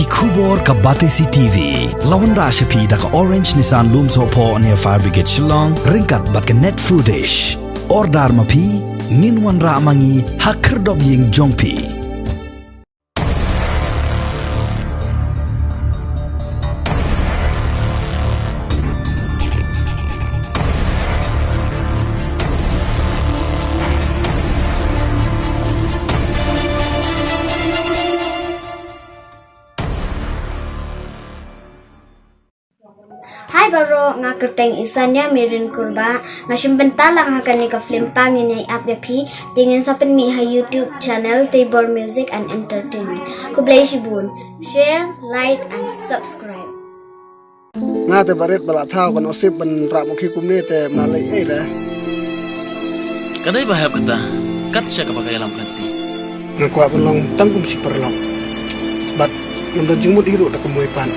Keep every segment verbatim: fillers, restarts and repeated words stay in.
Khubor ka Batesi T V la wanrah sha phi da ka Orange Nissan Lumsohphoh near Fire Brigade Shillong, ryngkat bad ka Net Foodish. Order ma phi, ngin wanrah ma ngi ha khyrdop ïing jong phi. Hai baroh, nga kyrteng Isania Mirin Kurba, nga shim bynta lang ha kane ka film Pangin ïa ap ïa phi, te ngin sa pynmih ha YouTube channel Teibor Music and Entertainment. Khublei shibun. Share, like and subscribe. Nga te barit ba la thaw kan osip ban rah muki kumne te ma lei ei re. Ka dei ba hep kata, kat sha kaba ka ïalam kan ti. Nga kwah ban long tang kum shi paralok. Bad ngam don jingmut hi ruh da ka mui pan.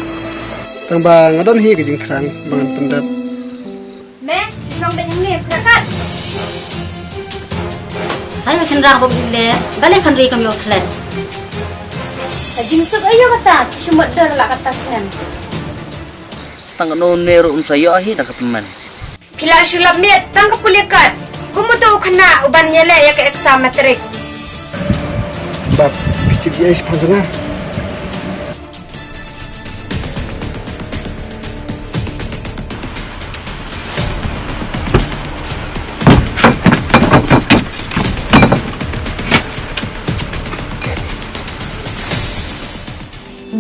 Tang ba nga don hi ka jingthrang ba ngan pyndep. Me, song bad ngi prakat. Sa ïa shynrang ba bile, ba le khan ri kam ïoh khlem. Ka jingsuk ayo kata, ki shumot dor la kata sngan. Stang no ne ruh un sa ïoh hi da ka tymmen. Phi la shu lap miet tang ka pule kat. Kum uto u khynnah uban ïaleh ïa ka exam matric. Bad phi tip ïa i shaphang jong nga.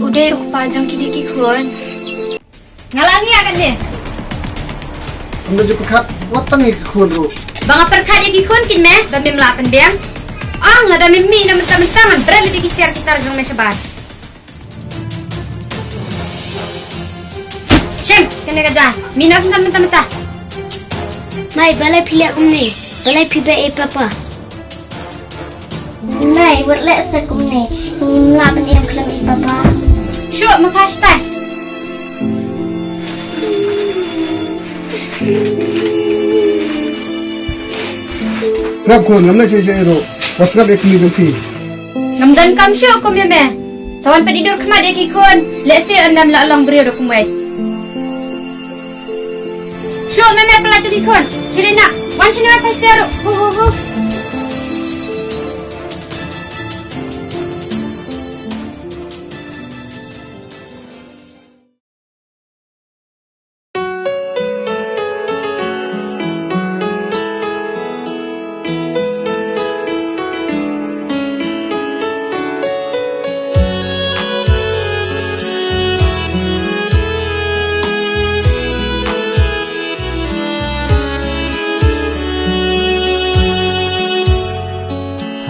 U dei u kpa jong kine ki khun. Nga la ngi ïa kane. Ym da ju pyrkhat wat tang ïa ki khun ruh. Ba nga pyrkhat ïa ki khun kin me ba mem lah pynbiang. Ong lada mem mih na mynta mynta ngan bret lade ki tiar ki tar jong me shabar. Shem, kane ka ja. Mih na mynta mynta mynta. Mai, balei phi leh kumne? Balei phi beh ïa papa? Nai, wat leh sa kumne. Ngim lah ban ïam khlem ïa papa. Shuh, ma pha shtai. Sngap khun, ngam leh shisha ïa ruh. Wat sngap ïa kmie jong phi. Ngam donkam shuh kum ïa me. Sa wan pat i dur khmat ïa ki khun. Lehse ynda me la long briew da kumwei. Shuh me me, pynlait tu ki khun. Khie leit noh. Wan shane wan phai sha ruh. Hu hu hu.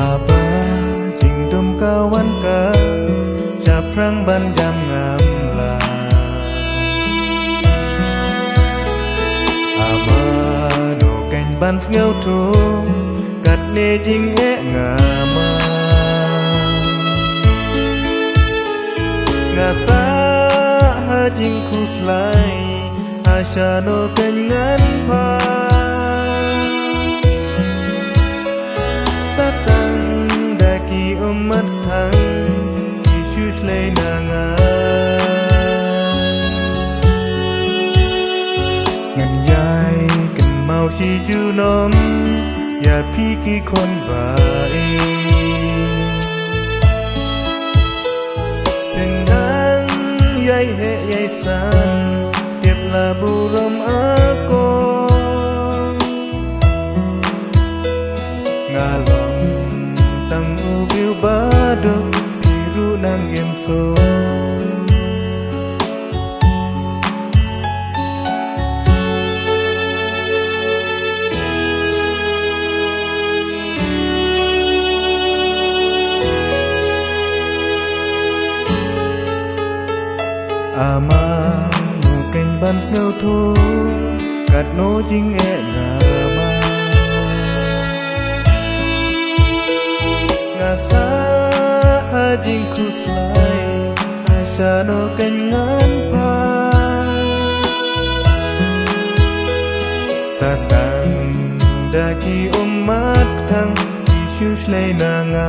Haba jingdum ka wan ka shaphrang ban jam ngam lah. Haba no kein ban sngewthuh katne jingeh nga ma. Nga sah ha jingkhuslai ha shano kein ngan pha. Sa tang da ki ummat thang ki shu shlei na nga. Ngan ïai kynmaw shi junom ïa phi ki khun ba ïeit. Tang dang ïai heh ïai san tip la burom akor. Nga long tang u briew ba duk, phi ruh nang im suk. Ama, no kein ban sngewthuh katno jingeh nga ma. Nga sah ha jingkhuslai ha shano kein ngan pha. Sa tang da ki ummat thang ki shu shlei na nga.